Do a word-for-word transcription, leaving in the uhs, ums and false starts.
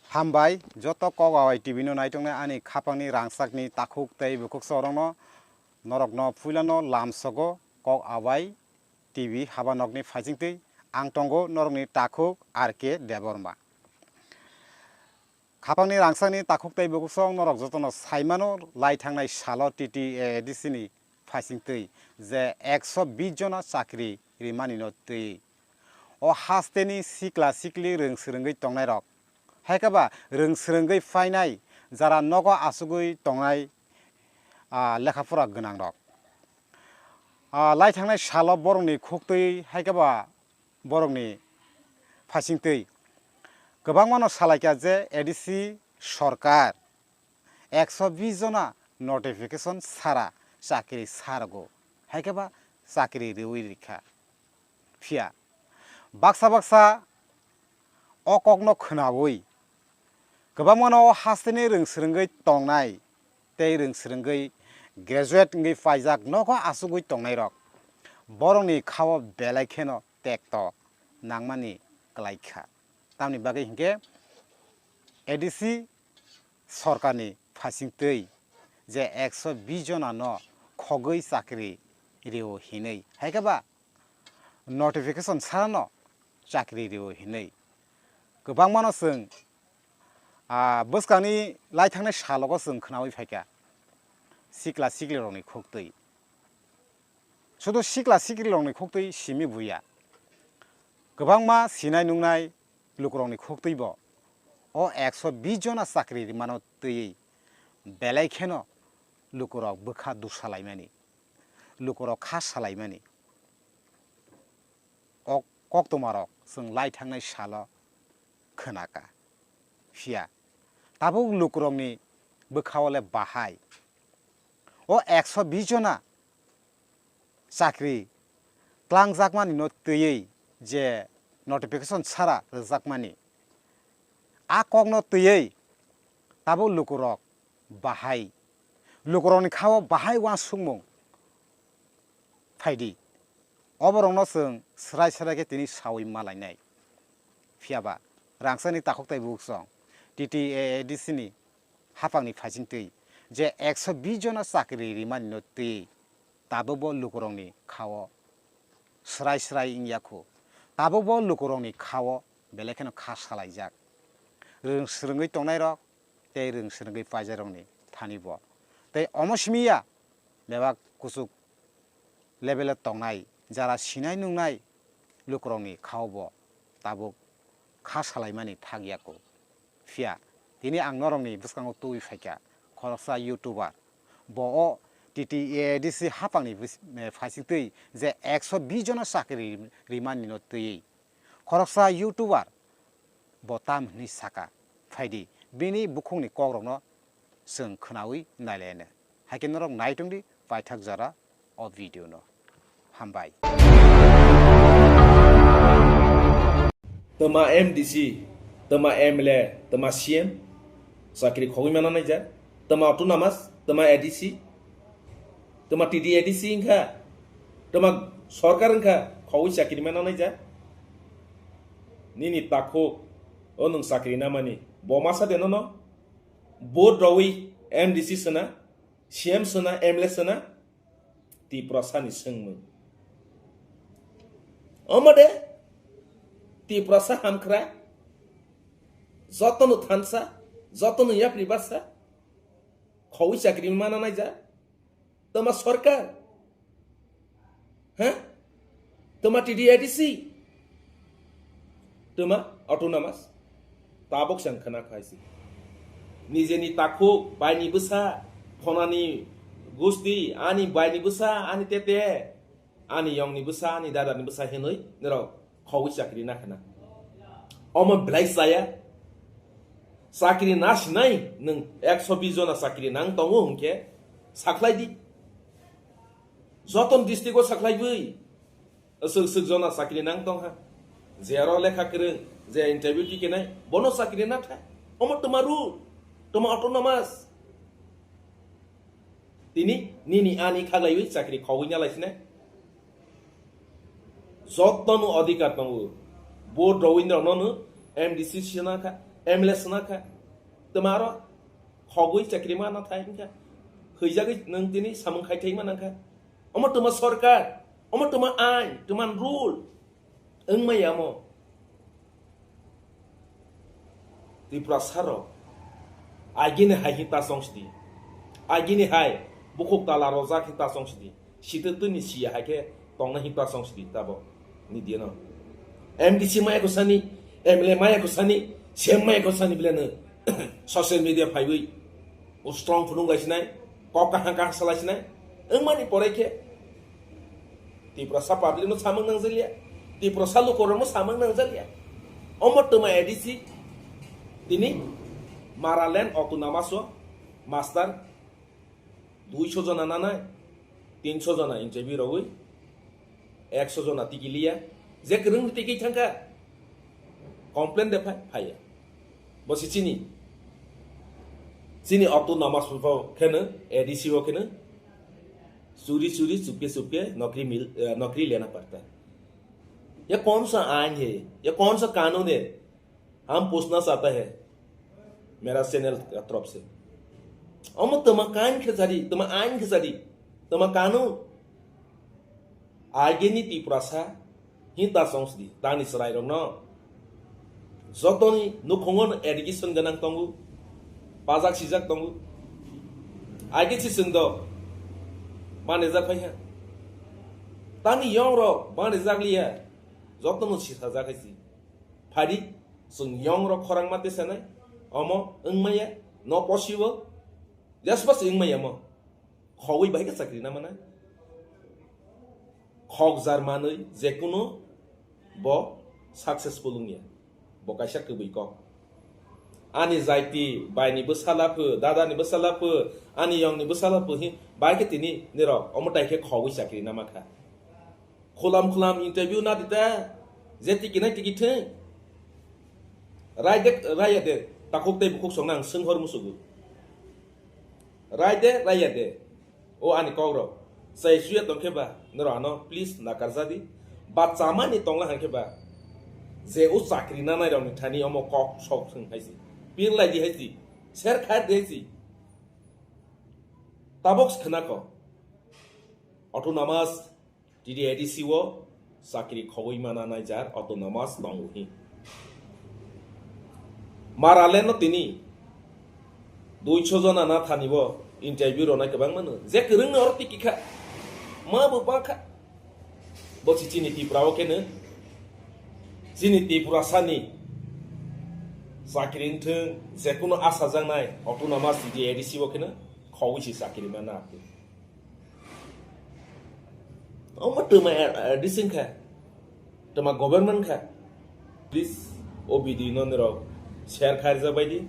Hambai joto Kok Awai T V no naitongnai ani khapangni rangchakni takhuk tei bukhuk sorokno, norokno puilano lamsogo Kok Awai T V habanokni phaisingtwi ang tongo norokni takhuk R K Debbarma. Khapangni rangchakni takhuk tei bukhuk sok norok jotono saimano lai thangnai salo T T A A D C ni phaisingtwi je ekso bis jona chakri rimanino twi o hasteni sikla sikli rwng swrwngwi tongnairok, haikhe ba rwng swrwngwi phainai jara nogo achugwi tongnai, ah, lekhapora gwnangrok. Ah, lai thangnai salo borokni khuktwi haikhe ba borokni phaisingtwi kwbangmano salaikha je A D C sorkar ekso bis jona notification sara chakri sarogo, haikhe ba chakri riwi rikha. Phiya baksa baksa o kokno khwnawi kwbangmano o hasteni rwng swrwngwi tongnai tei rwng swrwngwi graduate wngwi paijak nogo achugwi tongnairok borokni khao belai kheno tekto nangmani kwlaikha. Tamni bagwi hinkhe A D C sorkarni phaisingtwi je ekso bis jonano khogwi chakri rio hinwi, haikhe ba notification sarano chakri rio hinwi kwbangmano chwng, ah, bwskangni lai thangnai salogo chwng khwnawi phaikha sikla siklirokni khuktwi. Sudu sikla siklirokni khuktwi simi buya, kwbangma sinai nungnai lukurokni khuktwibo o ekso bis jona chakri rimano twiwi belai kheno lukurok bwkha duk salaimani, lukurok kha salaimani. O koktwmarok chwng lai thangnai salo khwnakha. Phiya tabuk lukurokni bwkhao le bahai o ekso bis jona chakri tlangjakmanino twiwi je notification sara rwjakmani, a kokno twiwi tabuk lukurok bahai, lukurokni khao bahai uansukmung phaidi. Oborokno chwng swrai swrai khe tini sawi malainai. Phiyaba rangchakni takhuk tei bukhuk T T A A D C ni haphangni phaisingtwi je ekso bis jona chakri rimanino twi tabukbo lukurokni khao swrai swrai wngya khu. Tabukbo lukurokni khao belai kheno kha salaijak. Rwng swrwngwi tongnairok tei rwng swrwngwi paijakrokni thani bo. Tei omo simi ya bebak kuchuk level o tongnai jara sinai nungnai lukurokni khao bo tabuk kha salaimani thak ya kho. Phiya tini ang norokni bwskango tubui phaikha khoroksa YouTuber, bo o T T A A D C haphangni bis-, eh, phaisingtwi je ekso bis jona chakri ri-, rimanino twiwi khoroksa YouTuber bo tam hwnwi saka. Phaidi bini bukhukni kokrokno chwng khwnawi nailaino. Haikhe norok naitongdi paithak jora o video no. Hambai. Twma M D C, twma M L A, twma C M, chakri khogwi mana naija, twma autonomous, twma A D C, twma T D A D C wngkha, twma sorkar wngkha, khogwi chakri mana naija. Nini takhuk, o nwng chakri namani, bo masa de nono, vote rwi M D C sona, C M sona, M L A sona, Tiprasani swngmung. Omo de, Tiprasa hamkra, jotono thansa, jotono yapri barsa, khogwi chakri mana naija, toma sorkar, ha? Toma T D A D C, toma autonomous, tabok sang khana khaisi. Nijeni takhuk, baini bwsa, phonani gusti, ani baini bwsa, ani tete, ani yongni bwsa, ani dadani bwsa hinwi nirok khogwi chakri na khana. Omo belai chaya. Chakri na sinai nwng ekso bis jona chakri nang tongo hwnkhe sakhlai di. Joton district o sakhlai bwi. Aswk swk jona chakri nang tong ha. Je aro lekha kwrwng, je interview tikenai, bono chakri na tha. Omo toma rule, toma autonomous. Tini nini ani khaglaiwi chakri khogwi na laisinai. Jotono adhikar tongo. Bo Drawing rokno no M D C sina kha. M L A swnakha, twma aro khogwi chakri ma nathai wngkha, hwijagwi nwng tini samung khai thai ma nangkha. Omo twma sorkar, omo twma ain, twma rule wngmaya omo. Tiprasa rok agini hai hita song sidi, agini hai bukhuk tala rojak hita song sidi, sitwtwni siya hai khe tongna hita song sidi tabo ni dino. M D C maya kusani, M L A maya kusani, C M maya kusani bilano social media phaiwi o strong phunung lai sinai, kok kahang kahang salai sinai, wngmani pore khe Tiprasa public no samung nangjakya, Tiprasa lukurok no samung nangjakya. Omo twma A D C tini Maraland autonomous o master duiso jona nanai, tinso jona interview rogwi, ekso jona tikiliya, je kwrwng tikwi thangkha, complain de phai phaiya. Bo si chini, chini autonomous bo kheno, A D C bo kheno, चोरी चोरी चुपके चुपके नौकरी मिल, अ, नौकरी लेना पड़ता है। ये कौन सा आइन है? ये कौन सा कानून है? हम पूछना चाहता है मेरा चैनल का तरफ से। Omo twma kain khesadi, twma ain khesadi, twma kanun. Agini Tiprasa hita song sidi, tani chwrairokno jotoni nukhungo education gwnang tongo, pajak sijak tongo. Age si chwng do manijak phai ha. Tani yong rok manijak liya, jotono sisajak hai si. Phadi chwng yong rok khorang ma tesanai, omo wngmaya, no possible, just bas wngmaya mo. Khogwi bahai khe chakri na manai. Khok jar manwi jekuno bo successful wngya. Bo kaisa kwbwi kok. Ani jaiti, baini bwsala pho, dadani bwsala pho, ani yongni bwsala pho hi, bahai khe tini nirok omo tai khe khogwi chakri na makha. Khulam khulam interview na dita, je tiki nai tiki theng. Rai de, rai ya de, takhuk tei bukhuk song nang seng hor musugu. Rai de, rai ya de. O ani kok rok. Sai suya tong khe ba, noro ano please nakarja di. Ba chamani tongla han khe ba. Je o chakri nanai rok ni thani omo kok sok thwng hai si. Pir lai di hai si. Ser khai di hai si. Tabok khna ko. Autonomous T D A D C o chakri khogwi mana nai jar autonomous tongo hi. Marale no tini duiso jona na thani bo interview rona kwbang mano. Je kwrwng no oro tiki kha. Ma bo ba kha. Bo si chini Tripura o khe no. Chini Tripura sani chakri wngthwng, je kuno asa jaknai autonomous T D A D C o khe no khogwi si chakri mana. Omo twma, eh, eh, dising kha. Twma government kha. Please, o video no nirok share khairjak bai di.